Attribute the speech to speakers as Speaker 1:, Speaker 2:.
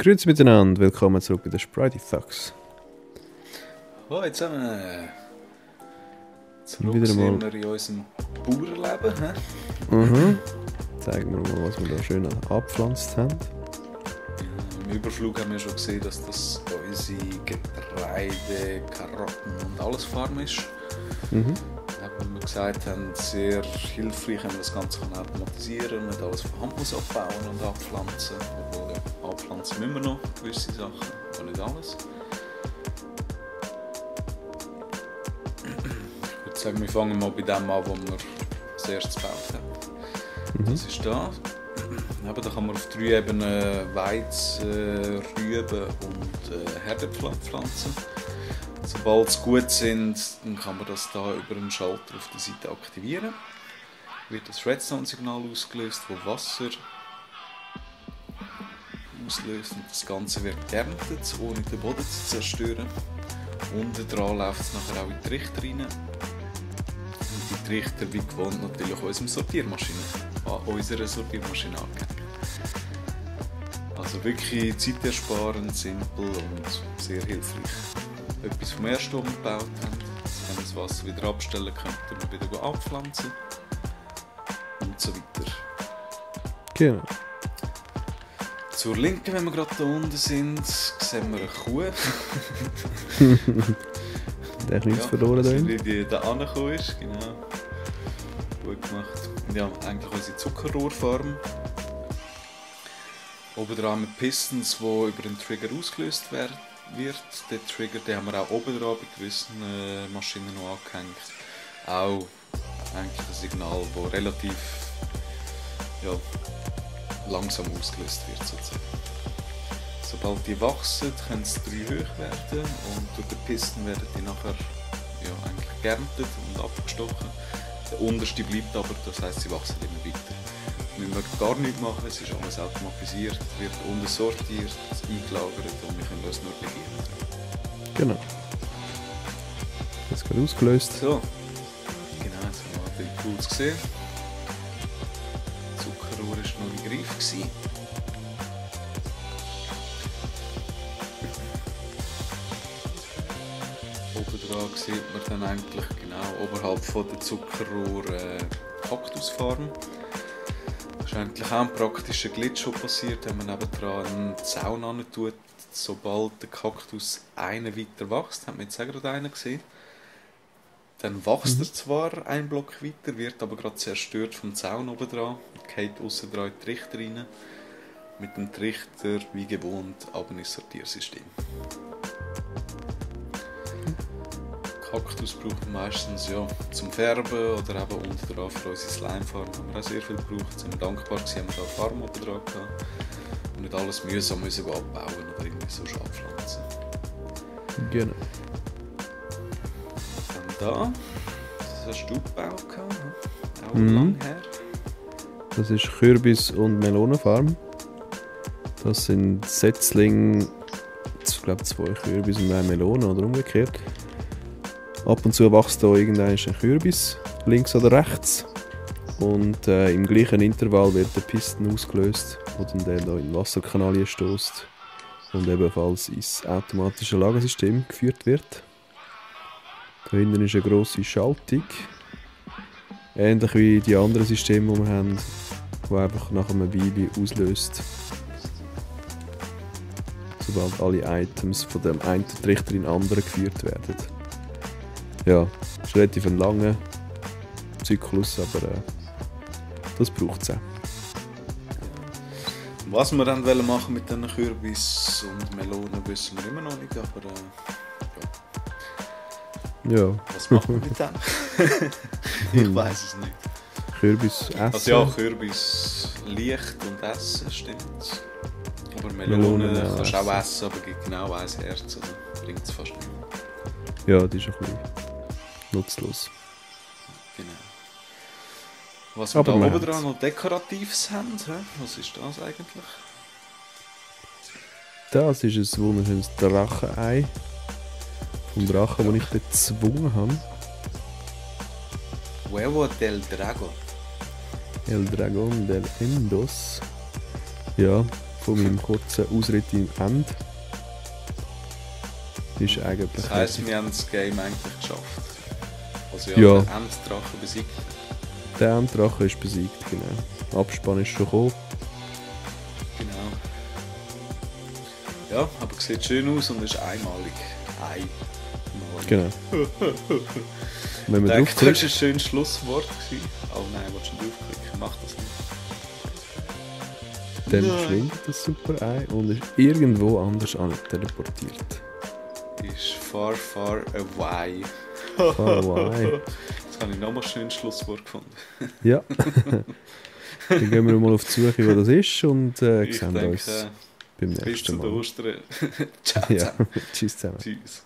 Speaker 1: Grüezi miteinander, willkommen zurück bei den Spritey Thugs.
Speaker 2: Hallo zusammen. Zurück
Speaker 1: Wieder
Speaker 2: sind
Speaker 1: mal.
Speaker 2: wir in unserem Bauernleben.
Speaker 1: Zeigen wir mal, was wir da schön abgepflanzt haben.
Speaker 2: Im Überflug haben wir schon gesehen, dass das unsere Getreide, Karotten und alles Farm ist. Wie wir gesagt haben, sehr hilfreich, wenn man das Ganze automatisieren kann, nicht alles von Hand muss abbauen und abpflanzen. Obwohl, ja, abpflanzen müssen wir noch gewisse Sachen, aber nicht alles. Ich würde sagen, wir fangen mal bei dem an, was wir als erstes gebaut haben. Das ist da. Da kann man auf 3 Ebenen Weizen, Rüben und Herde pflanzen. Sobald sie gut sind, dann kann man das da über einen Schalter auf der Seite aktivieren. Wird das Redstone-Signal ausgelöst, das Wasser auslöst und das Ganze wird geerntet, ohne den Boden zu zerstören. Unten dran läuft es nachher auch in die Trichter rein. Und die Trichter, wie gewohnt, natürlich unserer Sortiermaschine angehängt. Also wirklich zeitersparend, simpel und sehr hilfreich. Etwas vom ersten, was wir gebaut haben, wenn wir das Wasser wieder abstellen können, dann wieder abpflanzen und so weiter.
Speaker 1: Genau.
Speaker 2: Zur Linken, wenn wir gerade hier unten sind, sehen wir eine Kuh.
Speaker 1: Der hat nichts verloren da
Speaker 2: drin. Die da angekommen ist, genau. Gut gemacht. Ja, eigentlich unsere Zuckerrohrfarm. Oben dran mit Pistons, die über den Trigger ausgelöst wird. Den Trigger den haben wir auch oben dran bei gewissen Maschinen noch angehängt. Auch eigentlich ein Signal, das relativ langsam ausgelöst wird. Sozusagen. Sobald die wachsen, können sie 3 hoch werden und durch den Piston werden die nachher eigentlich geerntet und abgestochen. Der unterste bleibt aber, das heisst, sie wachsen immer weiter. Wir müssen gar nichts machen, es ist alles automatisiert, wird unten sortiert, eingelagert und wir können das nur begehen.
Speaker 1: Genau. Jetzt gerade ausgelöst.
Speaker 2: So, genau, jetzt haben wir die Tools gesehen. Das Zuckerrohr war noch im Griff. Oben dran sieht man dann eigentlich genau oberhalb von der Zuckerrohr Kaktusfarm. Das ist eigentlich auch ein praktischer Glitch, der passiert, wenn man nebendran einen Zaun hin tut. Sobald der Kaktus einen weiter wächst, hat man jetzt auch gerade einen gesehen, dann wächst er zwar einen Block weiter, wird aber gerade zerstört vom Zaun oben dran und geht aussen dran in die Trichter rein. Mit dem Trichter, wie gewohnt, aber ein Sortiersystem. Kaktus braucht man meistens zum Färben oder eben unten dran für unsere Slimefarm haben wir auch sehr viel gebraucht. Sind wir dankbar gewesen, haben wir da eine Farm oben dran gehabt und nicht alles mühsam müssen abbauen oder irgendwie so abpflanzen.
Speaker 1: Genau.
Speaker 2: Dann da, das hast du gebaut, auch lang her.
Speaker 1: Das ist Kürbis- und Melonenfarm. Das sind Setzlinge, ich glaube 2 Kürbis und 1 Melone oder umgekehrt. Ab und zu wächst hier irgendein Kürbis, links oder rechts. Und im gleichen Intervall wird der Piston ausgelöst, der dann hier in den Wasserkanal stößt und ebenfalls ins automatische Lagersystem geführt wird. Da hinten ist eine grosse Schaltung, ähnlich wie die anderen Systeme, die wir haben, die einfach nach einer Weile auslöst, sobald alle Items von dem einen Trichter in den anderen geführt werden. Ja, das ist relativ ein langer Zyklus, aber das braucht es auch.
Speaker 2: Was wir dann machen mit diesen Kürbis und Melonen, wissen wir immer noch nicht, aber
Speaker 1: ja.
Speaker 2: Was machen wir mit denen? Ich weiss es nicht.
Speaker 1: Kürbis essen.
Speaker 2: Also ja, Kürbis leicht und essen, stimmt. Aber Melonen kannst du auch essen, aber gibt genau ein Herz, also bringt es fast nicht mehr.
Speaker 1: Ja, die ist ein bisschen nutzlos.
Speaker 2: Genau. Was wir
Speaker 1: aber
Speaker 2: da oben dran noch Dekoratives haben, was ist das eigentlich?
Speaker 1: Das ist ein wunderschönes Drachenei. Vom Drachen, den ich bezwungen habe.
Speaker 2: Huevo del Drago.
Speaker 1: El Dragón del Endos. Ja, von meinem kurzen Ausritt im End. Ist eigentlich
Speaker 2: Das heisst, wir haben das Game eigentlich geschafft. Also
Speaker 1: Ja.
Speaker 2: der Enddrache besiegt.
Speaker 1: der Enddrache ist besiegt, genau. Abspann ist schon gekommen.
Speaker 2: Genau. Ja, aber sieht schön aus und ist einmalig. Einmalig.
Speaker 1: Genau. Wenn
Speaker 2: Ich
Speaker 1: man
Speaker 2: denke, das war
Speaker 1: draufklickt,
Speaker 2: ein schönes Schlusswort gewesen. Oh nein, willst du draufklicken? Mach das nicht.
Speaker 1: dann
Speaker 2: Nein.
Speaker 1: schwingt das super ein und ist irgendwo anders an teleportiert.
Speaker 2: Ist far, far away.
Speaker 1: Hawaii.
Speaker 2: Jetzt habe ich nochmal ein schönes Schlusswort gefunden.
Speaker 1: Ja. Dann gehen wir mal auf die Suche, wo das ist und
Speaker 2: Ich
Speaker 1: sehen
Speaker 2: denke,
Speaker 1: uns beim
Speaker 2: bis
Speaker 1: nächsten
Speaker 2: zu den
Speaker 1: Mal.
Speaker 2: Ostern. Ciao
Speaker 1: Ja,
Speaker 2: zusammen.
Speaker 1: tschüss zusammen.
Speaker 2: Tschüss.